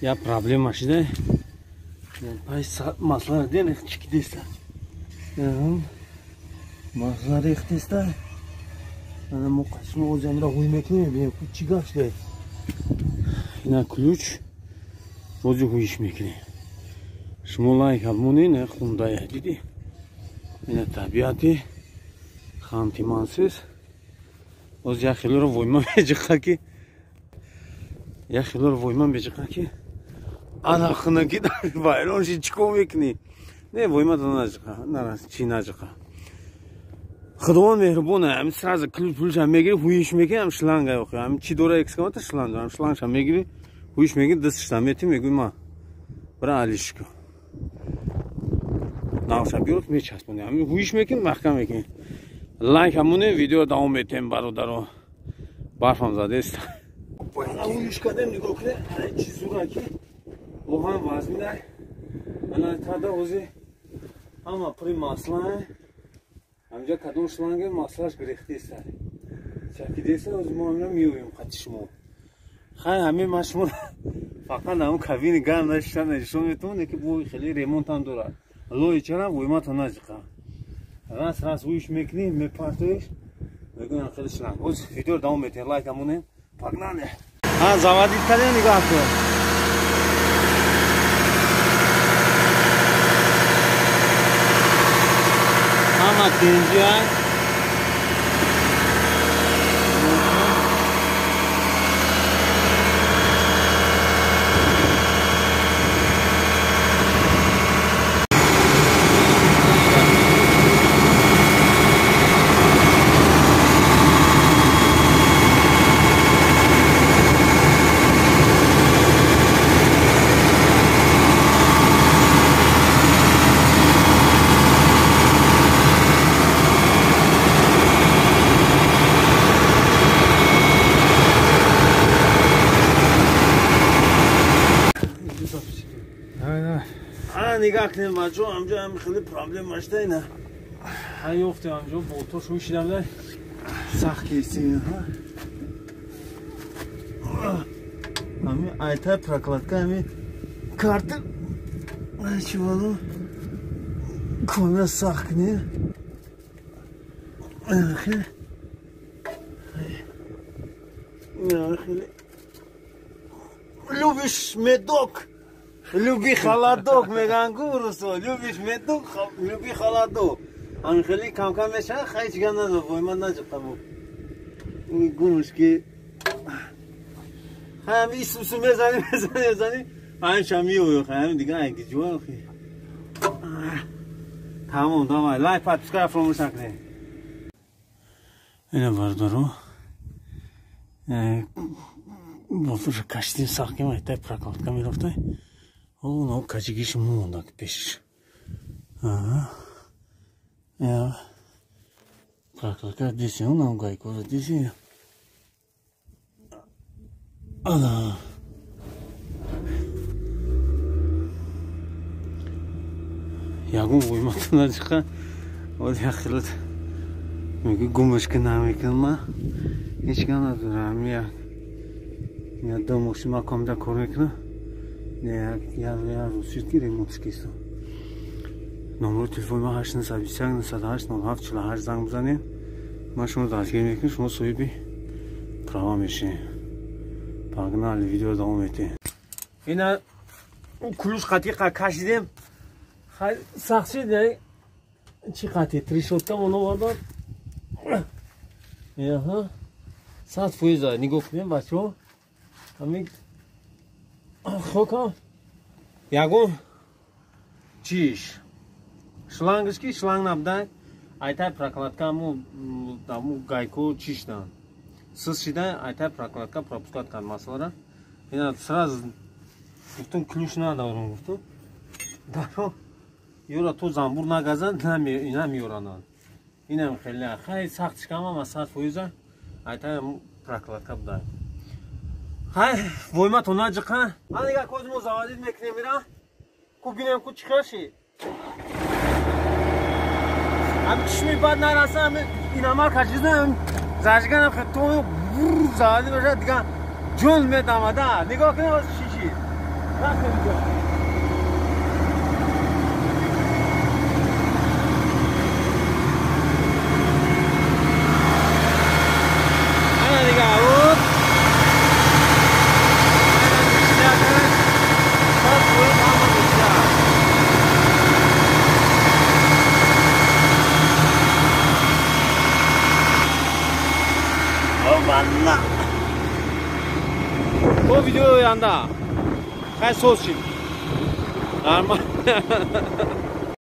Я проблема шида. Пай масла ден чикидеста. Масла рехтеста. Ана мо қасмо озамра ҳуй мекунем, бинем ку чӣ гап шуда. Ина ключ рози ҳуйиш мекунем. Шумо лайк ҳабмонин, хундая дидӣ. Ина табиати Ханты-Мансийск. Оз як хелоро войма меҷиқа ки як хелоро войма меҷиқа ки ана хунаки вайрон ши чӣ кор мекунӣ? Не, войма наҷиқа, нарас чӣ наҷиқа. Худованд меҳрубон, ҳам сразу ключ пулша мегири, ҳуйиш мекунӣ, ҳам шланга охи, ҳам чӣ дора экскаватор шланг дора, ҳам шлангша мегири, ҳуйиш мегири, дасташта мети, мегӯи ма бира алиш кун. Навша биёр мечаспонӣ, ҳам ҳуйиш мекунӣ, маҳкам мекунӣ. Лайк ҳамоне, видео давом метем бародаро. Барфам задест. Ҳуйиш кардем, нигоҳ кунед, чӣ зура ки оҳан вазминай. Ана тада ози ҳама пури масла. Ҳамҷа кадом шланге маслаш гирехтеста. Чакидеста, ози мо ҳамина меоем қати шумо. Хай ҳамин ма шумо фақат ҳамон кабини гарм нашиша нишон метавонем, ки бо хеле ремонтам дорад. Лои чара воймата наҷиқа. Раз раз ҳуйиш мекунӣ, мепартоиш, мегӯям хеле шланг. Оз видео давом метем, лайк ҳамонем. Погнали. Ҳа, заводит кардем, нигоҳ кун. Ҳама тинҷи. Нигоҳ кунем бачо, ҳамҷо ҳам хеле проблема шуда ина. Ҳа ёфтем ҳамҷо болто шӯй шидам да сахт кесим. Ҳами айтай прокладка ҳами карта чӣ бало комира сахт кунем. Любишь медок? Люби холодок, меган гурусо. Любишь медок, люби холодок. Ам хеле кам-кам меша, хай чига надо, войма наҷиқаму. Гумушки. Хай исусу мезани, мезани, мезани. Ҳамша миёю, хай дига айги ҷуа хи. Тамом, давай, лайк, подписка фаромӯш накунед. Ина бардоро. Болтуша кашидим сахт кем, айтай прокладка мерафтай. О, качигиш мондак пешиш. Ага. Я. Прокладка десен, нам гайку десен. Ана. Ягон воймата наҷиқа. Од яхилат. Меги гумашка намекунам. Ҳеҷ гап надорам. Я. Я домоши ма комда кор мекунам. Я рӯз ки ремонтш кистам. Номери телефони ма 821 908 07 48 занг бизанед. Ман шумо дастгир мекунам, шумо соҳиби права мешавед. Погнали, видео давом метем. Ина ключ қатӣ кашидем. Сахт шид, чӣ қатӣ? Тришотка мон овардам. Аҳа. 100% нигоҳ кунем бачаҳо. Ҳамин хокам ягон чиш шлангаш ки шланг набудай, айтай прокладка аму гайко чишдан сыз шида, айтай прокладка пропускать кард маслара. Ина сразу гуфтум ключ надорам, гуфтум даро ёра то замбур нагазанд намеёрананд. Инам хеле хай сахт шикамам, 100% айтай прокладка будай. Хай, войма то наҷиқа. Ана нигоҳ коз мо заводит мекунем ира. Ку бинем ку чӣ хел ши. Ами чишми бад нараса, ами инамар кашидан, зажиганам хел то бур заводит бошад, дига ҷон медамада. Нигоҳ кунем оз шиши. Ана дига оп. То видеои оянда. Хай соз шид. Нормально.